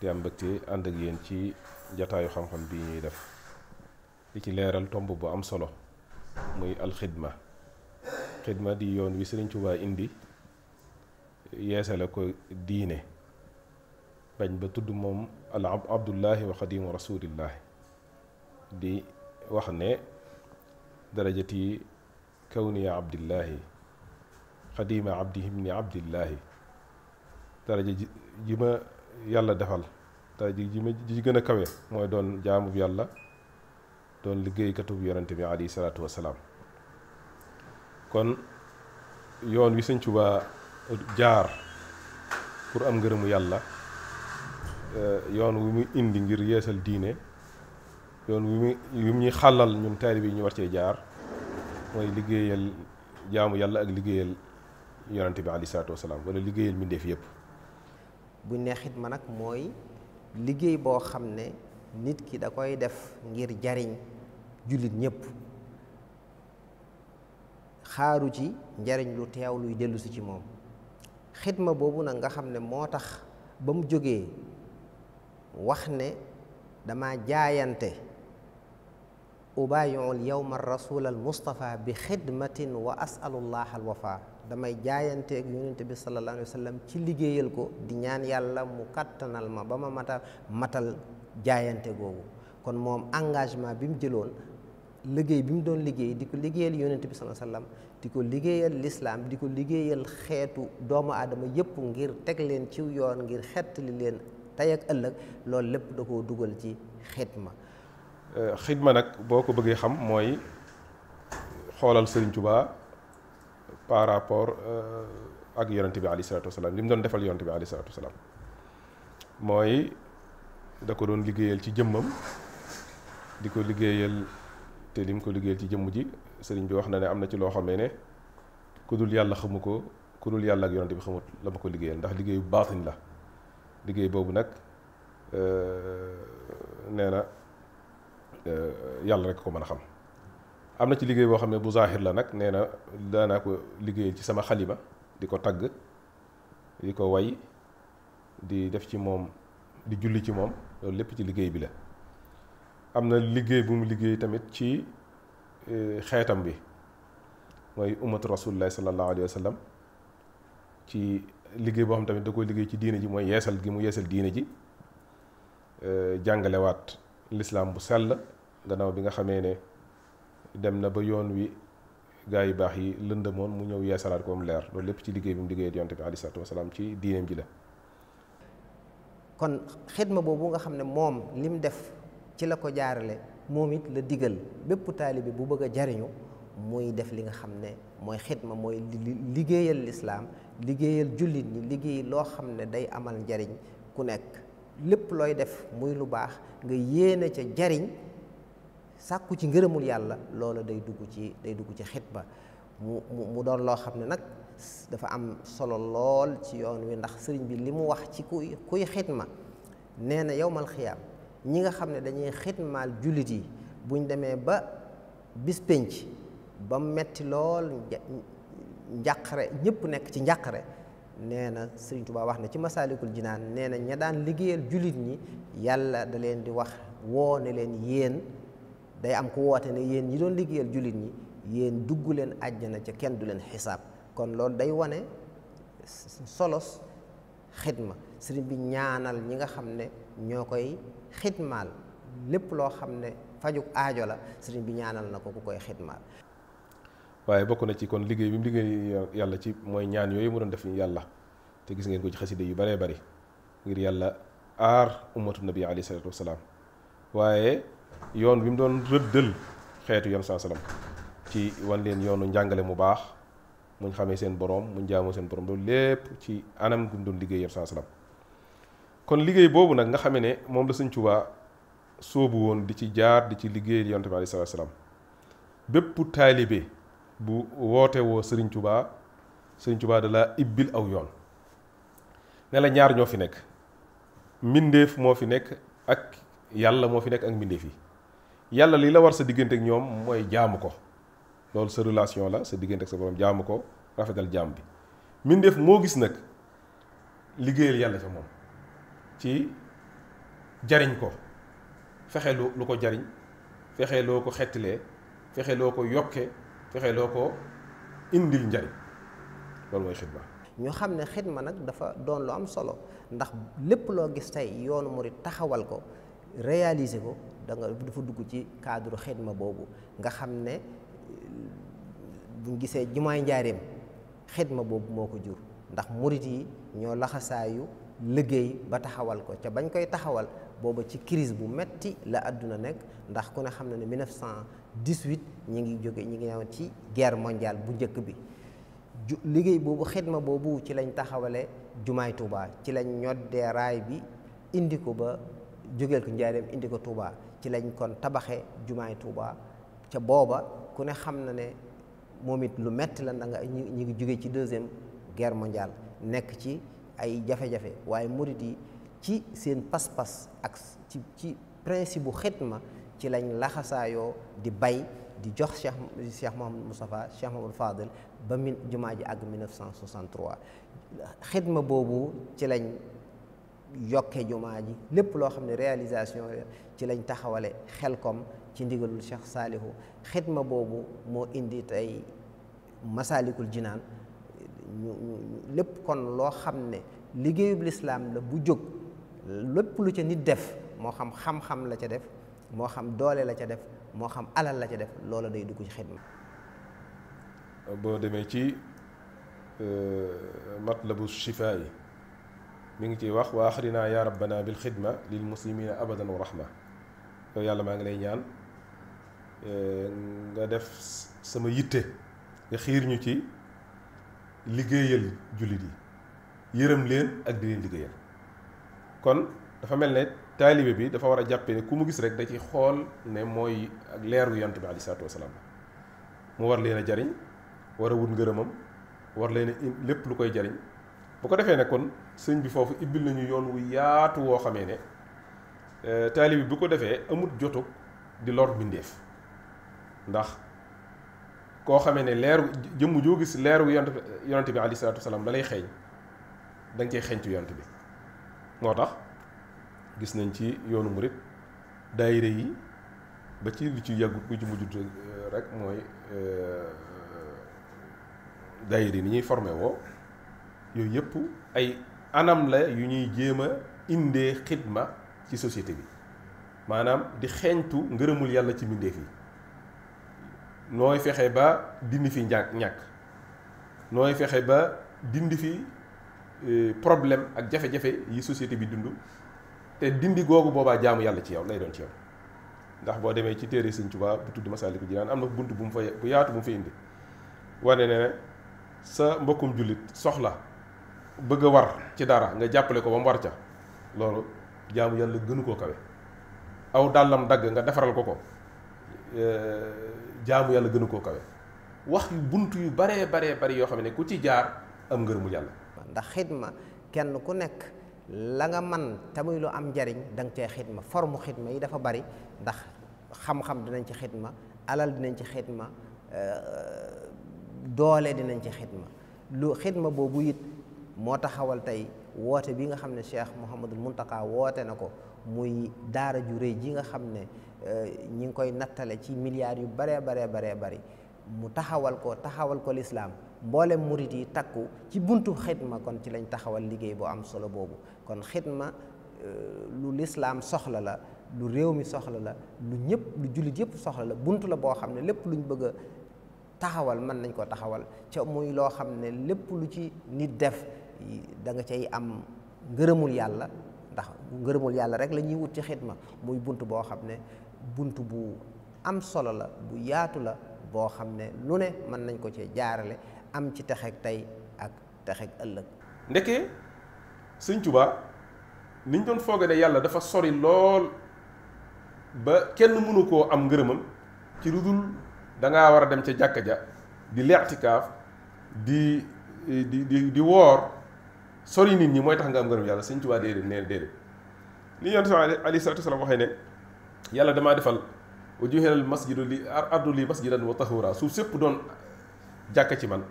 di am mbégte ànd ak yéen ci jataayu xam-xam bi ñuy def di ci leeral tomb bu am solo muy alxidma. xidma di yoon wi Sëriñ Tuubaa indi yeesale ko diine bañ ba tudd moom al abdullahi wa xadimu rasulillahi di wax ne darajati kawniya abdillahi xadima abdihim ni abdillahi daraja ji ma yàlla defal daraja ji gën a kawe mooy doon jaamub yàlla doon liggéeykatub yonente bi alayhi salaatu wasalaam. kon yoon wi Sëñ Tuubaa jaar pour am ngërëmu yàlla, yoon wi mu indi ngir yeesal diine, yoon wi mu ñuy xàllal ñun taalibe yi ñu war cee jaar mooy liggéeyal jaamu yàlla ak liggéeyal yonante bi alayhi salaatu wasalaam wala liggéeyal mbindeef yépp. buñ ne xidma nag mooy liggéey boo xam ne nit ki da koy def ngir jariñ jullit ñépp, xaaru ci njariñ lu teew luy dellusi ci moom. xidma boobu nag nga xam ne moo tax ba mu jógee wax ne dama jaayante ubaayul yowma rasul al mustafa bi xidmatin wa asalullah al wafa, damay jaayante ak yonente bi sallallahu alayhi wa sallam ci liggéeyal ko di ñaan yàlla mu kattanal ma ba ma matal jaayante googu. kon moom engagement bi mu jëloon, liggéey bi mu doon liggéey di ko liggéeyal yonent bi sallallahu alayhi wasallam, di ko liggéeyal lislaam, di ko liggéeyal xeetu doomu aadama yépp ngir teg leen ci yoon, ngir xettali leen tey ak ëllëg, loolu lépp da koo dugal ci xidma. xidma nag boo ko bëggee xam mooy xoolal Sëriñ Tuubaa par rapport ak yonent bi alayhi salaatu wasalaam, li mu doon defal yonent bi alayhi salaatu wasalaam mooy da ko doon liggéeyal ci jëmmam, di ko liggéeyal te lim ko liggéeyal ci jëmm ji sëriñ bi wax na ne am na ci loo xamee ne ku dul yàlla xamu ko, ku dul yàlla ak yonante bi xamut la ma ko liggéeyal, ndax liggéeyu baatin la. liggéey boobu nag nee na yàlla rek ko mën a xam. am na ci liggéey boo xam ne bu zaahir la nag, nee na daanaa ko liggéeyal ci sama xalima, di ko tagg, di ko way, di def ci moom, di julli ci moom, loolu lépp ci liggéey bi la. am na liggéey bu mu liggéey tamit ci xeetam bi, mooy ummatu rasulillahi sallallahu alayhi wa sallam, ci liggéey boo xam tamit da koy liggéey ci diine ji, mooy yeesal gi mu yeesal diine ji, jàngalewaat lislaam bu sell gannaaw bi nga xamee ne dem na ba yoon wi gaa yu baax yi lëndëmoon, mu ñëw yeesalaat ko mu leer. loolu lépp ci liggéey bi mu liggéeyal yonte bi alayhi salaatu wasalaam ci diineem ji la. kon xidma boobu nga xam ne moom lim def ci la ko jaarale, moom it la digal bépp taalibe bu bëgg a jariñu muy def li nga xam ne mooy xidma, mooy liggéeyal lislaam, liggéeyal jullit ñi, liggéey loo xam ne day amal njariñ ku nekk. lépp looy def muy lu baax nga yéene ca jariñ, sàkku ci ngërëmul yàlla, loola day dugg ci xidma. mu doon loo xam ne nag dafa am solo lool ci yoon wi, ndax sëriñ bi li mu wax ci kuy xidma nee na yowmal xiyaam ñi nga xam ne dañuy xidmaal jullit yi buñ demee ba bis pénc ba metti lool, njàqare, ñëpp nekk ci njàqare, nee na Sëriñ Tuubaa wax na ci Masaalikul Jinaan, nee na ña daan liggéeyal jullit ñi yàlla da leen di wax woo ne leen yéen, day am ku woote ne yéen ñi doon liggéeyal jullit ñi yéen dugg leen àjjana ca kenn du leen xisaab. kon loolu day wane solos xidma. sëriñ bi ñaanal ñi nga xam ne ñoo koy xidmaal, lépp loo xam ne fajuk aajo la, sëriñ bi ñaanal na ko ku koy xidmaal. waaye bokk na ci kon liggéey bi mu liggéey yàlla ci mooy ñaan yooyu mu doon def yàlla, te gis ngeen ko ci xasida yu baree bari ngir yàlla aar ummatu nabi alayhi salaatu wasalaam. waaye yoon bi mu doon rëddal xeetu yoon saa salaam ci wan leen yoonu njàngale mu baax, muñ xamee seen borom, muñ jaamoo seen borom, loolu lépp ci anam gu mu doon liggéey yoon saa salaam. kon liggéey boobu nag nga xamee ne moom la Sëñ Tuubaa sóobu woon di ci jaar, di ci liggéey yonent bi alayhi salaatu wasalaam, bépp taalibe bu woote woo Sëriñ Tuubaa da la ibbil aw yoon ne la ñaar ñoo fi nekk, mbindeef moo fi nekk ak yàlla moo fi nekk ak mbindeef yi. yàlla li la war sa diggante ak ñoom mooy jaamu ko, loolu sa relation la sa diggante ak sa borom, jaamu ko, rafetal jaam bi. mbindeef moo gis nag liggéeyal yàlla ca moom ci jariñ ko, fexe lu ko jariñ, fexe loo ko xettilee, fexe loo ko yokke, fexe loo ko indil njariñ. loolu mooy xidma. ñu xam ne xidma nag dafa doon lu am solo, ndax lépp loo gis tey yoonu murid taxawal ko réaliser ko dafa dugg ci cadre xidma boobu. nga xam ne buñ gisee jumaay njaareem xidma boobu moo ko jur, ndax murid yi ñoo laxasaayu liggéey ba taxawal ko ca bañ koy taxawal booba ci crise bu metti la àdduna nekk, ndax ku ne xam na ne 1918 ñi ngi ñëw ci guerre mondiale bu njëkk bi. liggéey boobu xidma boobu ci lañ taxawale jumaay Touba, ci lañ ñoddee raay bi indi ko ba jógeel ko njaareem indi ko Touba, ci lañ kon tabaxee jumaay Touba. ca booba ku ne xam na ne moom it lu metti la, nga ñi ngi jóge ci deuxième guerre mondiale nekk ci ay jafe-jafe, waaye murid yi ci seen pas-pas ak ci principe bu xidma ci lañ laxasaayoo di bay di jox Cheikh Mouhamadou Moustapha, Cheikh Mouhamadou Fadel ba jumaa ji àgg 1963. xidma boobu ci lañ yokkee jumaa ji, lépp loo xam ne réalisation ci lañ taxawale Xelkom ci ndigalul Cheikh Saalihu. xidma boobu moo indi tey Masaalikul Jinaan. lépp kon loo xam ne liggéeyub lislaam la bu jóg, lépp lu ca nit def, moo xam xam-xam la ca def, moo xam doole la ca def, moo xam alal la ca def, loola day dugg ci xidma. boo demee ci matlabu shifaa yi mi ngi ciy wax wa axrina ya rabbana bil xidma lil muslimina abadan wa rahma. yow yàlla maa ngi lay ñaan nga def sama yitte, nga xiir ñu ci liggéeyal jullit yi, yërëm leen ak di leen liggéeyal. kon dafa mel ne taalibe bi dafa war a jàppe ne ku mu gis rek da ci xool ne mooy ak leeru yonent bi aleyhi salaatu wa salaam, mu war leen a jariñ, war a wut ngërëmam, war leen a lépp lu koy jariñ. bu ko defee ne kon sëñ bi foofu ibbil nañu yoon wu yaatu woo xamee ne taalibe bi bu ko defee amut jotug di lor mbindeef, ndax koo xamee ne leeru jëmm joo gis leeru yonent bi aleyhi salaatu wa salaam da lay xeeñ, da nga cey xeeñtu yonent bi. moo tax gis nañ ci yoonu murit daayira yi ba ci li ci yàggut bu ci mujjut rek mooy daayira yi ni ñuy formé woo, yooyu yëpp ay anam la yu ñuy jéem a indee xidma ci société bi, maanaam di xeeñtu ngërëmul yàlla ci mbindeef yi. nooy fexe ba dindi fi ñàkk, nooy fexe ba dindi fi problème ak jafe-jafe yi société bi dund, te dindi googu boobaa jaamu yàlla ci yow lay doon ci yow. ndax boo demee ci téere Sëñ Tuubaa bu tudd Masaalikul Jinaan am na bunt bu mu fa bu yaatu bu mu fa indi, wane ne sa mbokkum jullit soxla bëgg a war ci dara nga jàppale ko ba mu war ca, loolu jaamu yàlla gënu koo kawe. aw dàllam dagg nga defaral ko jaamu yàlla gënu koo kawe. wax yu bunt yu baree bari yoo xam ne ku ci jaar am ngërëmul yàlla. ndax xidma kenn ku nekk la nga man te muy lu am njariñ da nga cee xidma. forme xidma yi dafa bari, ndax xam-xam dinañ ci xidma, alal dinañ ci xidma, doole dinañ ci xidma. lu xidma boobu it moo taxawal tey woote bi nga xam ne Cheikh Mouhamadul Mountakha woote na ko, muy daara ju rëy ji nga xam ne ñi ngi koy nattale ci milliards yu baree bari mu taxawal ko lislaam. mboolem murit yi takku ci buntu xidma, kon ci lañ taxawal liggéey boo am solo boobu. kon xidma lu lislaam soxla la, lu réew mi soxla la, lu jullit yëpp soxla la. buntu la boo xam ne lépp luñ bëgg a taxawal mën nañ ko taxawal, ca muy loo xam ne lépp lu ci nit def da nga cay am ngërëmul yàlla, ndax ngërëmul yàlla rek la ñuy wut ci xidma. muy bunt boo xam ne bunt bu am solo la, bu yaatu la, boo xam ne lu ne mën nañ ko cee jaarale am ci texeeg tey ak texeeg ëllëg. ndeke Sëñ Tuubaa niñ doon fooge ne yàlla dafa sori lool ba kenn mënu koo am ngërëmam ci lu dul dangaa war a dem ca jàkka ja di leextikaaf di woor, sori nit ñi mooy tax nga am ngërëm yàlla. Sëñ Tuubaa déedéet li Yonent bi alayhi salaatu wa salaam waxee ne yàlla damaa defal wa juhilal masjidu li ardu li masjidan wa tahura, suuf sépp doon jàkka ci man,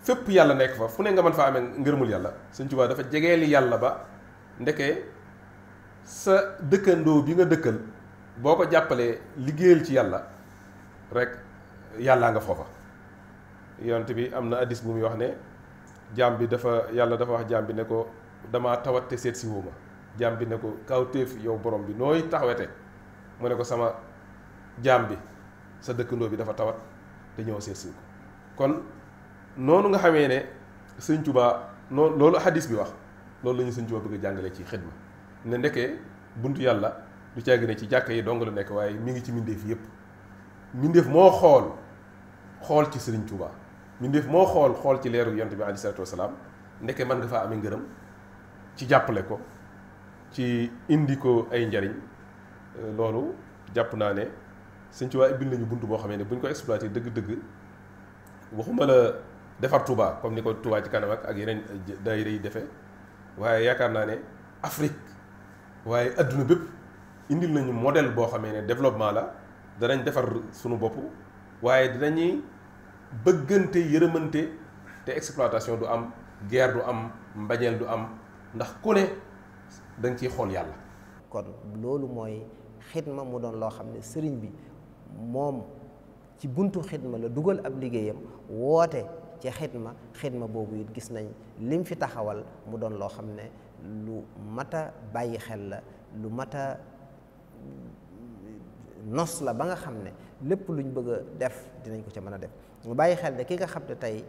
fépp yàlla nekk fa fu ne nga mën faa amee ngërëmul yàlla Sëñ Tuubaa dafa jegeeli yàlla ba ndeke sa dëkkandoo bi nga dëkkal boo ko jàppalee liggéeyal ci yàlla rek yàllaa nga foofa. yonent bi am na hadiis bu muy wax ne jaam bi yàlla dafa wax jaam bi ne ko damaa tawat te seet si wuma jaam bi ne ko kawtéef yow borom bi nooy taxawete mu ne ko sama jaam bi sa dëkkandoo bi dafa tawat te ñëw seet si ko. kon noonu nga xamee ne Sëñ Tuubaa noonu loolu hadiis bi wax loolu la ñu Sëñ Tuubaa bëgg a jàngale ci xidma ne ndekee buntu yàlla du caagi ne ci jàkka yi dong la nekk waaye mi ngi ci mbindeef yépp mbindeef moo xool ci Sëriñ Tuubaa mbindeef moo xool ci leeru yonent bi alayhi salaatu wasalaam ndeke mën nga faa amee ngërëm ci jàppale ko ci indi ko ay njariñ. loolu jàpp naa ne Sëñ Tuubaa ibbil nañu bunt boo xamee ne bu ñu ko exploité dëgg-dëgg waxuma la defar Touba comme ni ko Touba ci kanam ak yeneen daayira yi defee waaye yaakaar naa ne Afrique waaye adduna bépp indil nañu modèle boo xamee ne développement la danañ defar sunu bopp waaye dinañuy bëggante yërëmante te exploitation du am guerre du am mbañeel du am ndax ku ne da nga ciy xool yàlla. kon loolu mooy xidma mu doon loo xam ne sëriñ bi moom ci buntu xidma la dugal ab liggéeyam woote ci xidma boobu it gis nañ lim fi taxawal mu doon loo xam ne lu mat a bàyyi xel la lu mat a nos la ba nga xam ne lépp luñ bëgg a def dinañ ko ca mën a def mu bàyyi xel ne ki nga xam ne tey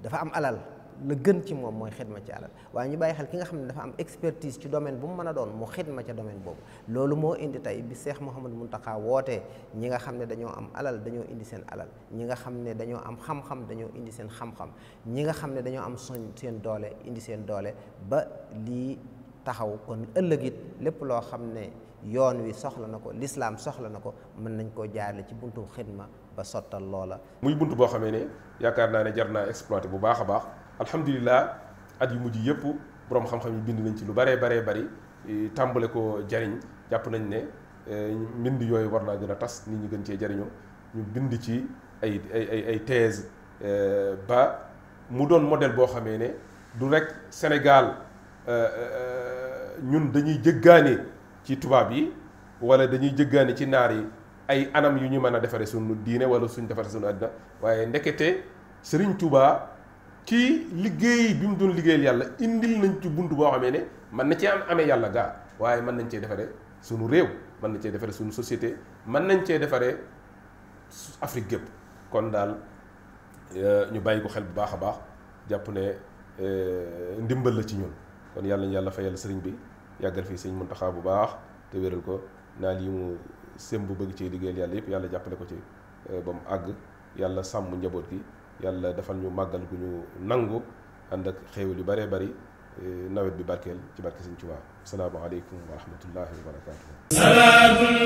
dafa am alal la gën ci moom mooy xidma ci alal waaye ñu bàyyi xel ki nga xam ne dafa am expertise ci domaine bu mu mën a doon mu xidma ca domaine boobu. loolu moo indi tey bi Cheikh Mouhamadou Mountakha wootee ñi nga xam ne dañoo am alal dañoo indi seen alal ñi nga xam ne dañoo am xam-xam dañoo indi seen xam-xam ñi nga xam ne dañoo am seen doole indi seen doole ba lii taxaw. kon ëllëg it lépp loo xam ne yoon wi soxla na ko lislaam soxla na ko mën nañ koo jaarale ci buntu xidma ba sottal loola. muy bunt boo xamee ne yaakaar naa ne jar naa exploité bu baax a baax. alhamdulilah at yu mujj yëpp borom xam-xam yi bind nañ ci lu baree bari tàmbale ko jariñ jàpp nañ ne mbind yooyu war naa gën a tas nit ñi gën cee jariñoo ñu bind ci ay thèse ba mu doon modèle boo xamee ne du rek Sénégal ñun dañuy jëggaane ci tubaab yi wala dañuy jëggaane ci naar yi ay anam yu ñu mën a defare suñu diine wala suñ defare suñu àddina waaye ndekete Sëriñ Tuubaa ci liggéey bi mu doon liggéeyal yàlla indil nañ ci bunt boo xamee ne mën na cee amee yàlla gaa waaye mën nañ cee defaree sunu réew mën nañ cee defaree sunu société mën nañ cee defaree Afrique gépp kon daal ñu bàyyi ko xel bu baax a baax jàpp ne ndimbal la ci ñun kon yàlla ñu yàlla fayal sëriñ bi yàggal fii sëriñ Muntaxa bu baax te wéral ko naal yi mu sëm bu bëgg ci liggéeyal yàlla yëpp yàlla jàppale ko ci ba mu àgg yàlla sàmm njaboot gi yàlla defal ñu màggal gu ñu nangu ànd ak xéewal yu bëree bëri nawet bi barkeel ci barke Sëñ Tuubaa assalaamu aleykum wa rahmatullahi wa barakaatuh.